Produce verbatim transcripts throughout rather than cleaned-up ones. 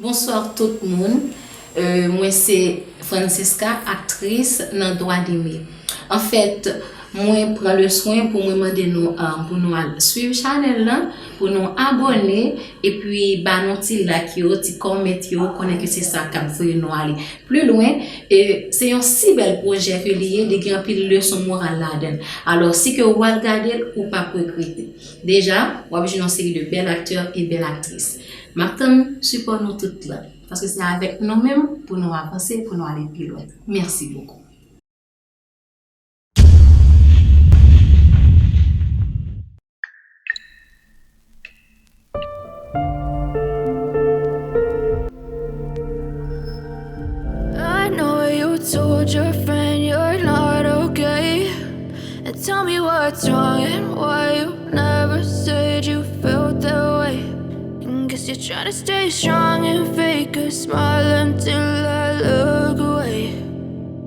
Bonswa tout moun. Euh, mwen se Francesca, aktris nan Dwa Deme. Anfèt, mwen pran le swen pou mwen mande nou, euh, pou nou al swiv chanèl lan, pou nou abòne, epi ba nou ti like yo, ti comment yo, konnen ke se sa k ap voye nou ale pi lwen. E se yon si bèl pwojè ke li ye, li gen anpil leson moral ladan l. Alò, si ke w al gade l, ou p ap regrete. Deja, w ap jwenn yon seri de bèl aktè e bèl aktris. M ap tann sipò nou tout la, paske se avèk nou menm pou nou avanse, pou nou ale pi lwen. Mèsi bokou. I know you told your friend you're not okay. And tell me what's wrong and why you never said you felt that way. And guess you're trying to stay strong and fake a smile until I look away.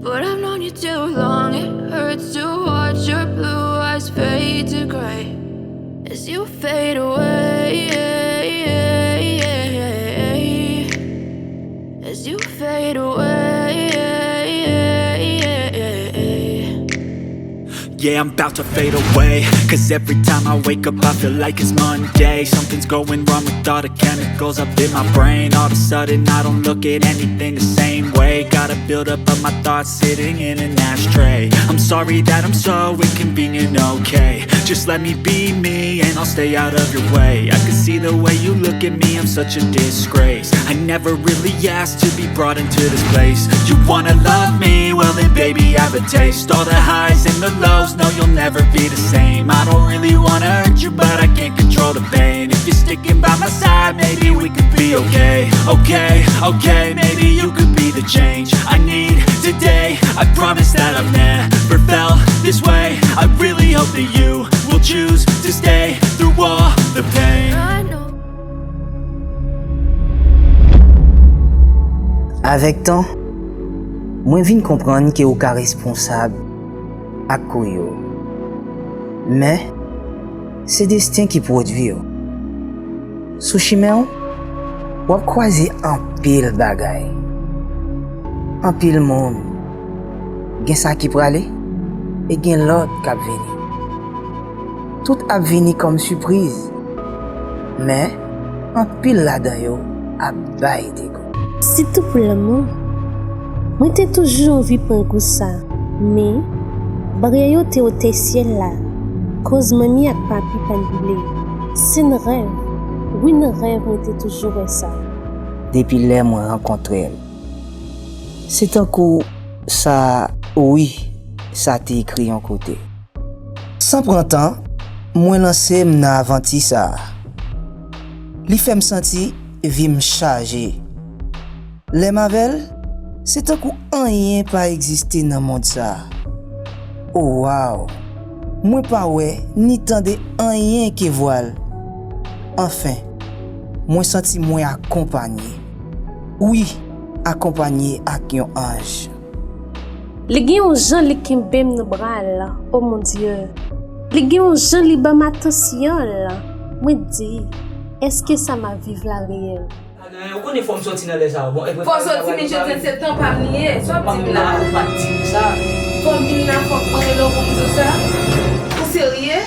But I've known you too long, it hurts to watch your blue eyes fade to gray as you fade away. As you fade away. Yeah, I'm about to fade away. Cause every time I wake up, I feel like it's Monday. Something's going wrong with all the chemicals up in my brain. All of a sudden, I don't look at anything the same way. Got a buildup of my thoughts sitting in an ashtray. I'm sorry that I'm so inconvenient, okay? Just let me be me and I'll stay out of your way. I can see the way you look at me, I'm such a disgrace. I never really asked to be brought into this place. You wanna love me? Well, then, baby, have a taste. All the highs and the lows, no, you'll never be the same. I don't really wanna hurt you, but I can't control the pain. If you're sticking by my side, maybe we could be okay. Okay, okay, maybe you could be the change I need today. I promise that I've never felt this way. I really hope that you will choose to stay through all the pain. Avèk tan, mwen vin konprann ke ou ka responsab ak kou yo. Men, se desten ki pwodui yo. Sou chimen w, w ap kwaze anpil bagay. Anpil moun. Gen sa ki prale, e gen lòt k ap vini. Tout ap vini kòm sipriz, men anpil ladan yo ap bay dego. Sitou pou lanmou. Mwen te toujou anvi pran gou sa, men baryè yo te otè syèl la, koz manmi ak papi pa n vle. Se nan rèv, wi nan rèv mwen te toujou wè sa. Depi lè mwen rankontre l, se tankou sa, wi, sa te ekri yon kote. San pran tan, mwen lanse m nan avanti sa a. Li fè m santi vi m chaje. Lè m avè l, se tankou anyen pa egziste nan mond sa a. O waw! Mwen pa wè ni tande anyen ke vwa l. Anfen, mwen santi mwen akonpanye. Wi, akonpanye ak yon anj. Li gen yon jan li kenbe m nan bra l, o mon Dye. Li gen yon jan li ban m atansyon l. Mwen di, èske sa m ap viv la reyèl? Ou konnen fò m sòti nan lè sa yo. Bon, epi Fò w sòti, men jodi a se tan pa m li ye. Sa w ap di m la? Ou pa t di m sa. Fò m vin la, fòk mwen rele w pou m di w sa? Ou serye?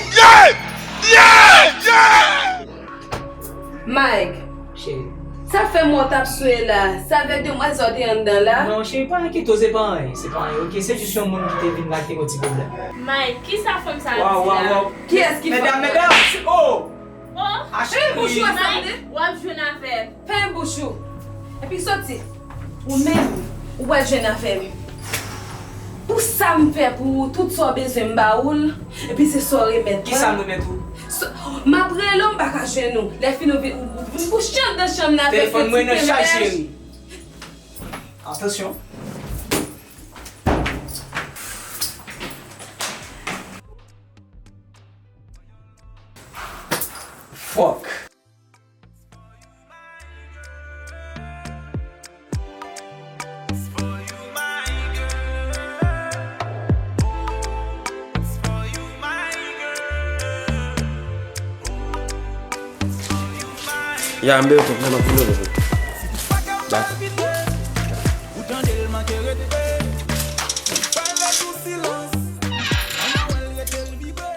Mike, Cheri. Sa fè mwen w t ap swe la? Sa fè demwazèl te anndan la? Non, cheri, pa enkyete w, se pa anyen. Se pa anyen, oke? Se jis yon moun ki te vin la ki te gen yon ti pwoblèm. Mike, kisa fanm sa ap di la? Kiyès ki fanm? Medam, medam! Oh! Oh! Ah, cheri! Bouch ou ansanm de? W ap jwenn avè l. Fèmen bouch ou. Epi soti. Ou menm, ou pral jwenn avè m. Pou sa m fè pou ou, tout sa w bezwen m ba ou l, epi se sa w remèt mwen. Kisa m remèt ou? M ap rele w, m pa ka jwenn ou. Lè fini w vin, ou vin kouche anndan chanm nan avèk yon ti pèmèch. Atansyon. Fuck. Ya, m bezwen konprann anpil, anpil. Ou tande l manke respè. Pale sou silans. Ann wè l rete l vibre.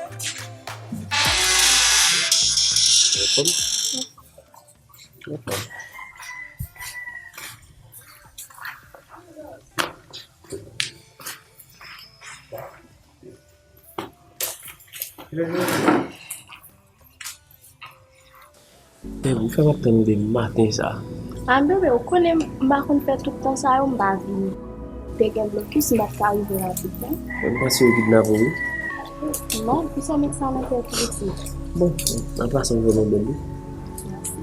Bebe, ou fè m ap tann de maten sa. A, bebe, ou konnen m pa konn fè tout tan sa yo, m pa vini. Te gen blokis, m pa t ka rive rapidman. M panse yo kidnape w, wi. Non, poukisa w met sa nan tèt ou, pitit? Bon, an pasan, ou vrèman bèl, wi. Mèsi.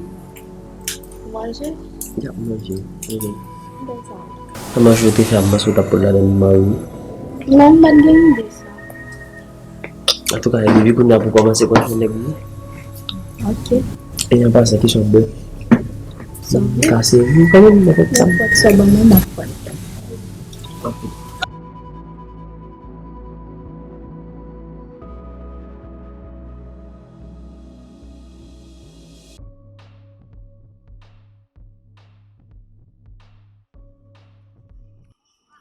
Ou manje? Y ap manje. Mhm. Bèl sa. Nan manje ou te fè a, m panse ou t ap pran ladan m mari. Non, m pa t gen lide sa. Antouka, depi kounye a pou kòmanse pran swen nèg ou. Ok. E an pasan, ki sa w bwè? Sa m bwè? Kase vin kanmenm, nenpòt sa. Nenpòt sa w ban mwen, m ap pran. Ok.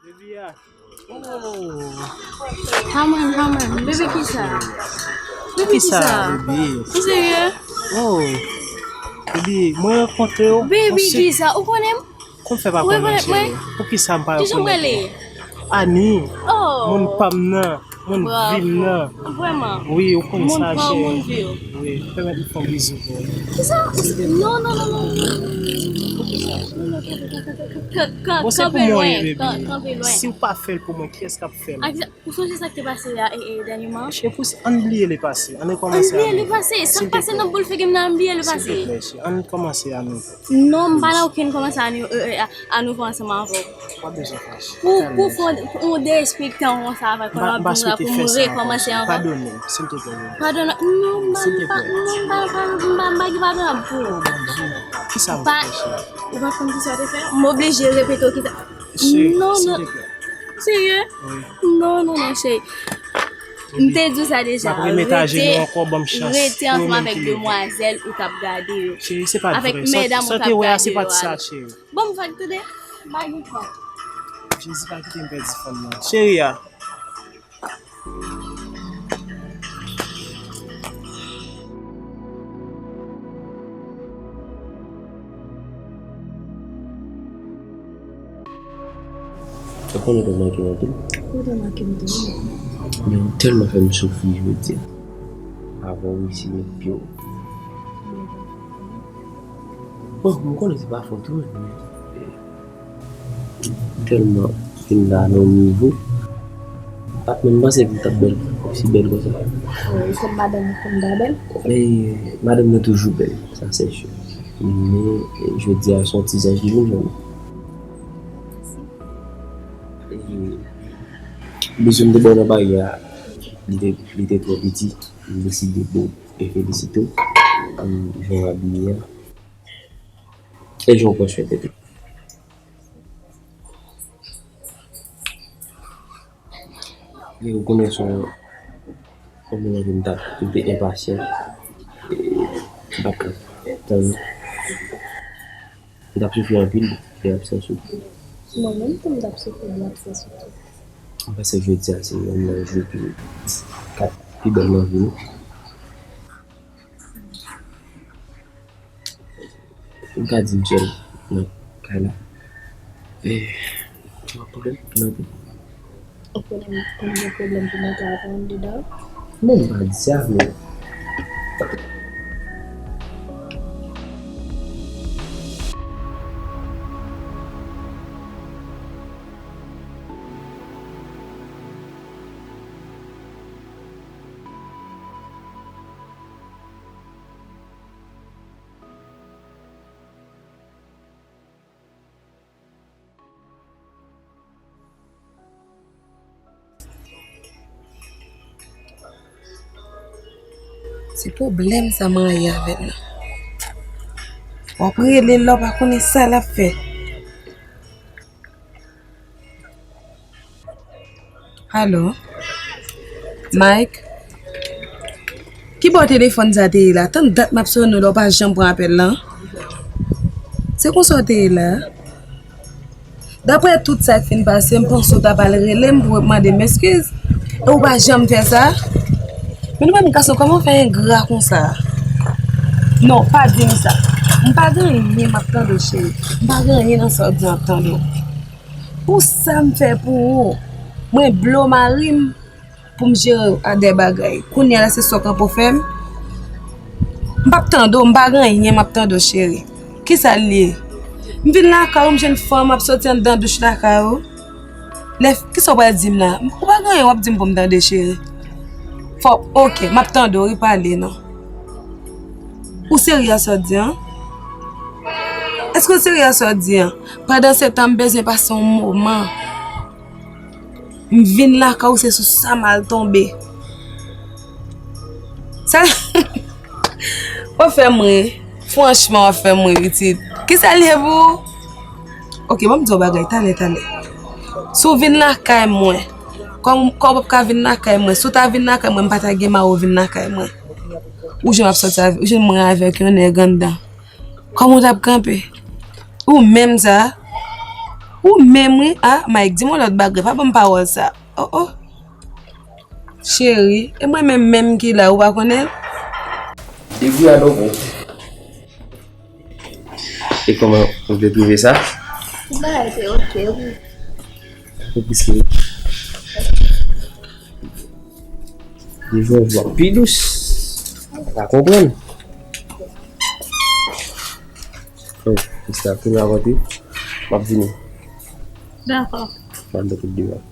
Baby a. Oh. Haman, Haman. Baby, kisa? Baby, kisa? Kisa, baby? Ou serye? Oh. Baby, mwen rankontre w. Baby, kisa? Ou konnen m? Kon fè pa konnen, cheri. Poukisa m pa rekonèt ou? Kijan m rele? Ani. Oh. Moun pa m nan. Moun vi m nan. Bravo. Vrèman. Wi, ou konn sa, cheri. Moun pa w, moun vi w. Wi, pèmèt m fè yon bizou pou ou. Kisa? Non, non, non, non. Kanpe lwen, kanpe lwen. Si w pa fè l pou mwen, kiyès k ap fè l? Ou sonje sa k te pase a, e, e, dènyèman? Cheri, ann bliye le pase. Ann rekòmanse a nouvo. Ann bliye le pase. Sa k pase nan boul figi m nan, ann bliye le pase. Silvouplè, cheri. Ann kòmanse a nouvo. Non, m pa nan okenn kòmanse a nou, e, e, a, a nouvo ansanm avè w. Pa bezwen fache. Pou, pou fè yon derespektan konsa avè w, pou m rekòmanse ankò. Padone m, silvouplè. Padone, non, m pa, m pa, non, m pa, m pa, m pa, m pa gen padon pou ou. Kisa m fè, cheri? Ou pa konn kisa w te fè? M oblije repete w kisa. Non, non. Serye? Wi. Non, non, non, cheri. M te di w sa deja. M ap remetaje nou ankò, ban m chans. Rete ansanm avèk demwazèl ou t ap gade yo. Cheri, se pa t vre. Avèk medam ou t ap gade yo a. Ban m vag tande. M pa gen tan. Jezi pa kite m pèdi fanm nan. Cheri a. Ou konnen ou manke m anpil. Ou te manke m tou. Men ou tèlman fè m soufri jodi a. Avan w resi met pye w. Bon, m konnen se pa fòt ou, men tèlman vin la nan yon nivo. M pa t menm panse pou m t ap bèl, osi bèl konsa. Wi, se madanm ou konn pa bèl? E, madanm nan toujou bèl, sa se si. Men, e, jodi a, se yon ti zanj ki vin jwenn mwen. E, bizou m te ba w nan baryè a, li te, li te twò piti. M deside, bon, e felisite w. E, jan w abiye a. E jan w pran swen tèt ou. E ou konnen se yon, yon moman ke m t ap, m te enpasyan. E m t ap tann. M t ap soufri anpil de absans ou. Mwen menm tou, m t ap soufri de absans ou tou. M panse jodi a se youn nan jou ki, k ap pi bèl nan vi nou. M ka di m sèl nan kay la. E, ou pa pwoblèm pou mwen? Ou konnen m konn gen pwoblèm pou mwen ta ap anndedan? Non, m pa di sa, men. Se pwoblèm sa m rayi avè l la. W ap rele l la, w pa konnen sa l ap fè. Alo? Mike? Ki bò telefòn sa te ye la? Tann dat m ap sone w la, w pa janm pran apèl lan. Se konsa w te ye la? Daprè tout sa k fin pase, m panse w ta pral rele m pou w mande m eskiz. E w pa janm fè sa. Men nou menm gason, kòman w fè engra konsa? Non, pa di m sa. M pa gen anyen m ap tande w, cheri. M pa gen anyen nan sa w di an m ap tande w. Pou sa m fè pou ou, mwen blo mari m pou m jere w a de bagay. Kounye a la, se sa w kanpe w fè m? M p ap tande w, m pa gen anyen m ap tande w, cheri. Kisa l ye? M vin lakay ou, m jwenn fanm ap soti anndan douch lakay ou. Lè, kisa w pral di m la? Ou pa gen anyen w ap di m pou m tande, cheri. Fò, oke, m ap tande w, wi, pale non. Ou serye a sa w di an? Èske w serye a sa w di an? Pandan se tan, m bezwen pase yon moman. M vin lakay ou, se sou sa m al tonbe. Sa w ap fè m ri. Franchman, w ap fè m ri, pitit. Kisa l ye pou ou? Oke, ban m di w yon bagay, talè, talè. Si w vin lakay mwen, kòm, kòm w p ap ka vin lakay mwen, si w ta vin lakay mwen, m pa ta gen mari w vin lakay mwen. Ou jwenn m ap sòti avè, ou jwenn mwen avèk yon nèg anndan. Kòman w t ap kanpe? Ou menm sa? Ou menm wi. Ah, Mike, di m yon lòt bagay, pa ban m pawòl sa. Oh, oh. Cheri, e mwen menm menm ki la, ou pa konnen l? Depi a donk. E kòman ou te twouve sa? Bagay te oke, wi. Ou plis ki li. Li jwenn vwa pi dous. Ou pa konprann. Oh, sista, kounye a kote? M ap vini. Dakò. M ap mete devan.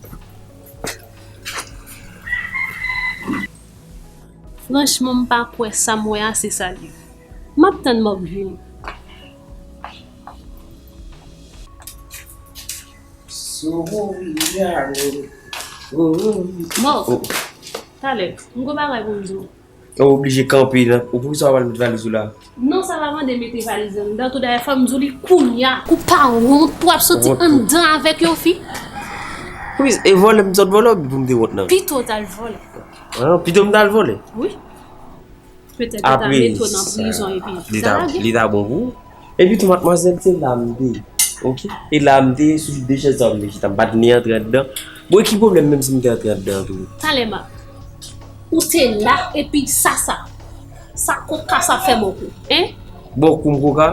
Franchman, m pa kwè sa m wè a se sa l ye. M ap tann, m ap vini. Mo, talè, m gon bagay pou m di w. Ou oblije kanpe nan, ou poukisa w pa met valiz ou la? Non, sa pa mande mete valiz anndan tou, dayè fò m di w li kounye a. Ou pa wont pou w ap soti anndan avèk yon fi? Wi, e vòlè m sot vòlè w pou m te wont nan? Pito w t al vòlè. Ah, pito m t al vòlè? Wi. Petèt yo ta mete w nan prizon epi li ta, li ta bon pou ou. Epi tou, madmwazèl, se la m te ye, oke? E la m te ye, sou de chèz sa yo m te chita, m pa t ni antre anndan. Bon, e ki pwoblèm menm si m te antre anndan an tou? Talè, ma, ou te la, epi sa, sa, sa koka sa fè bò kou, en? Bò kou m koka?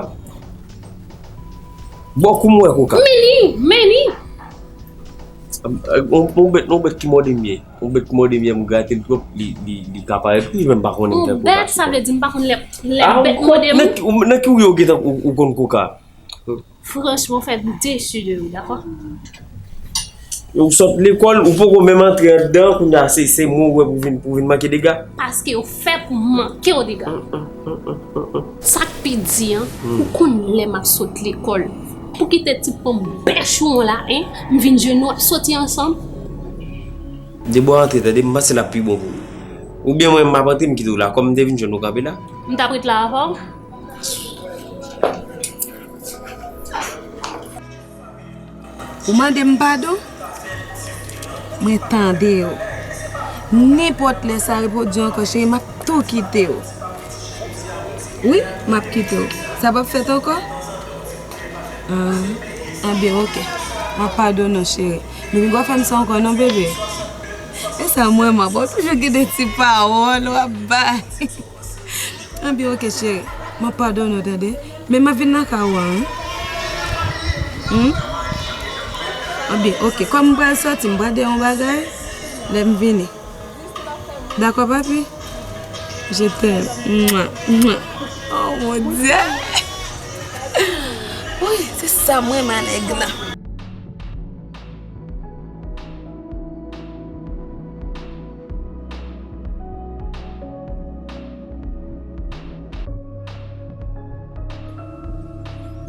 Bò kou m wè koka? Men li, men li! Yon, yon bèt, yon bèt ki mòde m ye. Yon bèt ki mòde m ye, m grate l twòp, li, li, li ka parèt wouj, men m pa konnen m fè koka. Yon bèt, sa vle di m pa konn lè, lè bèt mòde moun. Nan ki, nan ki ou ye w gentan ou, ou konn koka? Franchman, w fè m desi de ou, dakò? Ou sot lekòl, ou poko menm antre anndan, kounye a se, se mwen ou wè pou vin, pou vin manke dega? Paske yo fè pou manke w dega. Sa k pi di an, ou konn lè m ap sot lekòl. Pou kite ti ponm bèch ou an la, en, m vin jwenn nou ap soti ansanm. Debò antre, tande, m panse l ap pi bon pou ou. Oubyen mwen, m ap antre, m kite w la, kòm m te vin jwenn ou kanpe la. M t ap ret la avè w. Ou mande m padon? Mwen tande w. Nenpòt lè sa repwodui ankò, cheri, m ap tou kite w. Wi, m ap kite w. Sa p ap fèt ankò? Ah, anben, oke. M ap padone w, cheri. Men pinga w fè m sa ankò non, bebe. E sa mwen, m ap, w toujou gen de ti pawòl w ap bay. Anben, oke, cheri. M ap padone w, tande. Men m ap vin lakay ou a, wi. Hmm? Anben, oke. Kòm m pral soti, m pral dèyè yon bagay. Lè m vini. Dakò, papi? Je t'aime. Mwa, mwa. Oh, mon Dieu. Wi, se sa mwen, ma nèg la.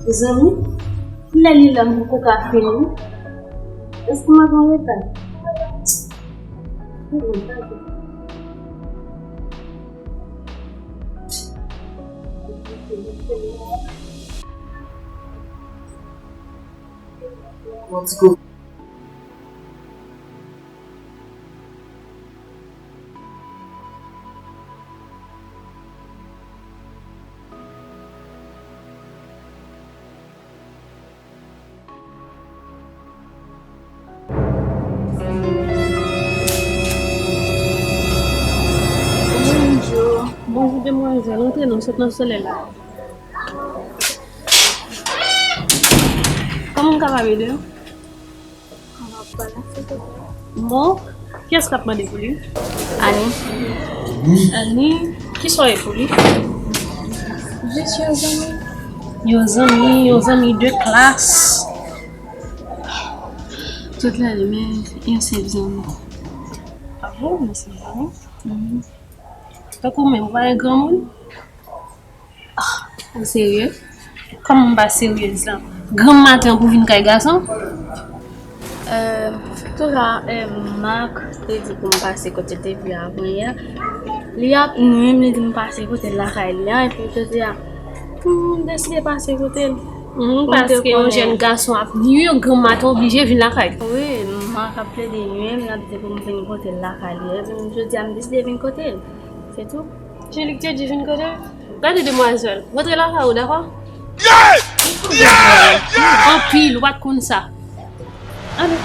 Mezanmi, kilè li la m poko ka fini? Èske m ap anreta? Yon ti kou. Nou sot nan solèy la. Kòman m kapab ede w? Bon, kiyès k ap mande pou li? Ani. Ani, kisa w ye pou li? Jis yon zanmi. Yon zanmi, yon zanmi de klas. Tout la, men yon senp zanmi. A bon, men se bon. Tankou menm, ou pa yon granmoun? Ah, ou serye? Kòman m pa seryez la? Granm maten pou vin kay gason? Antouka, Mark te di pou m pase kote l te viv avan yè. Li ap nwi m, li di m pase kote l lakay li an, epi jodi a, m deside pase kote l. Paske yon jèn gason ap nwi w, granm maten oblije vin lakay li. Wi, Mark ap plede nwi m, l ap di pou m vin kote l lakay li. Epi jodi a, m deside vin kote l. Se tou. Se li ki te di vin kote l? Gade demwazèl, rantre lakay ou, dakò? Anpil, ou pa t konn sa. Ale.